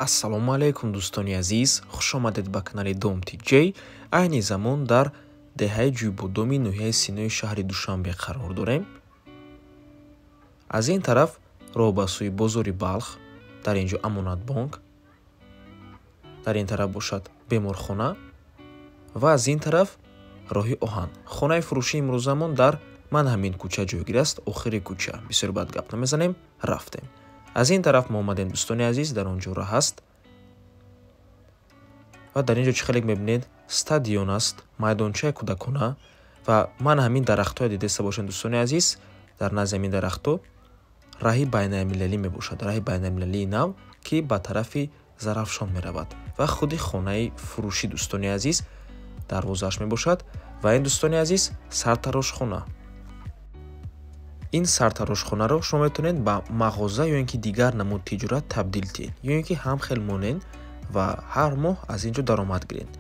Ассалому алайкум, дӯстони азиз, хуш омадед ба канали Дом ТҶ. Айни замон дар деҳаи Ҷӯйбодоми ноҳияи Синои шаҳри Душанбе қарор дорем. Аз ин тараф роҳ ба сӯи бозори Балх, дар ин ҷо Амонатбонк, дар ин тараф бошад беморхона ва аз ин тараф роҳи оҳан. Хонаи фурӯшии имрӯзамон дар ман ҳамин кӯча ҷойгир аст, охири кӯча. Бисёр бад гап намезанем, рафтем. Аз ин тараф мо омадем, дӯстони азиз, дар он ҷо роҳ аст ва дар ин ҷо чӣ хеле мебинед, стадион аст, майдончаи кӯдакона ва ман ҳамин дарахтҳое дидаста бошед, дӯстони азиз, дар назди ҳамин дарахтҳо раҳи байналмилалӣ мебошад, раҳи байналмилалии нав, ки ба тарафи Зарафшон меравад ва худи хонаи фурӯшӣ, дӯстони азиз, дарвозааш мебошад ва ин, дӯстони азиз, сартарошхона. Ин сартарошхонаро шумо метавонед ба мағоза ё ин ки дигар намуд тиҷорат табдил диҳед, ё ин ки ҳам хел монед ва ҳар моҳ аз ин ҷо даромад гиред.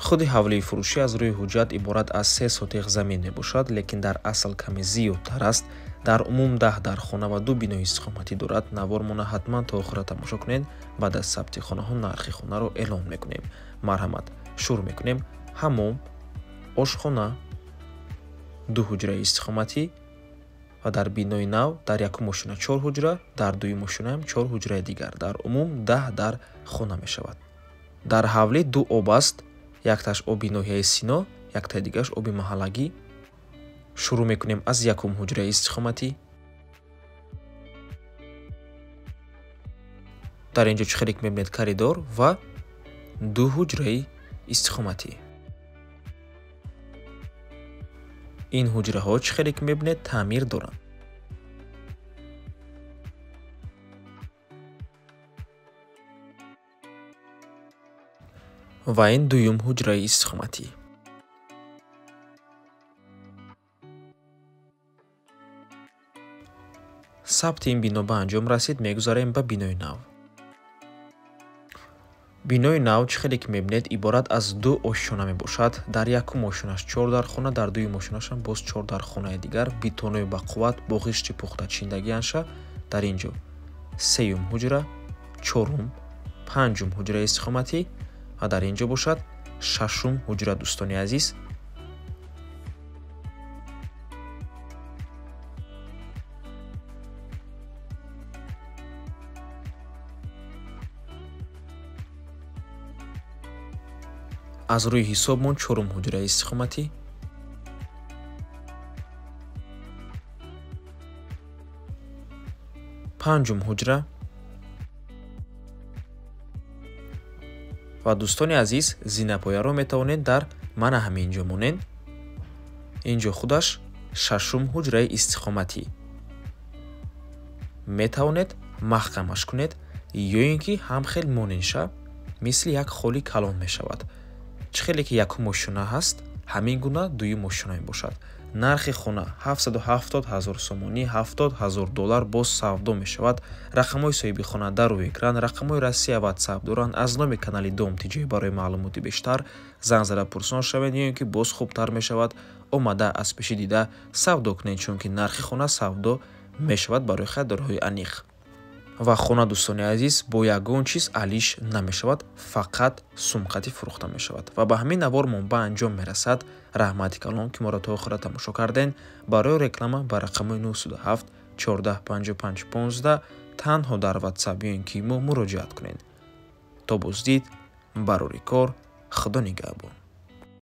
Худи ҳавлии фурӯшӣ аз рӯи ҳуҷҷат иборат аз 3 сотиқ замин мебошад, лекин дар асл каме зиёдтар аст. Дар умум 10 дархона ва 2 бинои истиқоматӣ дорад. Навормона ҳатман то охира тамошо кунед. Баъд аз сабти хонаҳо нархи хонаро эълон мекунем. Марҳамат, шурӯъ мекунем. Ҳамом, ошхона, 2 ҳуҷраи истиқоматӣ ва дар бинои нав дар якум ошёна 4 ҳуҷра, дар дуюм ошёнаам 4 ҳуҷраи дигар. Дар умум 10 дар хона мешавад. Дар ҳавлӣ 2 об аст, якташ оби ноҳияи Сино, яктаи дигараш оби маҳаллагӣ. Шурӯъ мекунем аз якум ҳуҷраи истиқоматӣ. Дар ин ҷо чӣ хеле мебинед, коридор ва 2 ҳуҷраи истиқоматӣ. Ин ҳуҷраҳо чӣ хеле ки мебинед таъмир доранд. Ва ин дуюм ҳуҷраи истиқоматӣ. Сабти ин бино ба анҷом расид, мегузарем ба бинои нав. Бинои нав чӣ хеле ки мебинед иборат аз 2 ошёна мебошад. Дар якум ошёнаш 4 дархона, дар дуюм ошёнашам боз 4 дархонаи дигар, битонои бақувват бо ғишти пухта чиндагианша. Дар ин ҷо сеюм ҳуҷра, чорум, панҷум ҳуҷраи истиқоматӣ ва дар ин ҷо бошад шашум ҳуҷра, дӯстони азиз. Аз рӯи ҳисобмон чорум ҳуҷраи истиқоматӣ, панҷум ҳуҷра ва, дӯстони азиз, зинапояро метавонед дар мана ҳамин ҷо монед. Ин ҷо худаш шашум ҳуҷраи истиқоматӣ. Метавонед маҳкамаш кунед ё ин ки ҳам хел моненша, мисли як холи калон мешавад. Чӣ хеле ки якум ошёна ҳаст, ҳамин гуна дуюм ошёна мебошад. Нархи хона 770 000 сомонӣ, 70 000 доллар боз савдо мешавад. Рақамҳои соҳиби хона дар рӯи экран, рақамҳои Россия WhatsApp доранд. Аз номи канали Дом ТҶ барои маълумоти бештар занг зада пурсон шавед, ё ин ки боз хубтар мешавад омада аз пеши дида савдо кунед, чунки нархи хона савдо мешавад барои харидорҳои аниқ. Ва хона, дӯстони азиз, бо ягон чиз алиш намешавад, фақат сумқати фурӯхта мешавад. Ва ба ҳамин навормон ба анҷом мерасад. Раҳмати калон, ки моро то охира тамошо карден. Барои реклама ба рақамҳои 907 14 55 15 танҳо дар WhatsApp ё ин ки мо муроҷиат кунед. То боздид, барори кор, Худо нигаҳбон.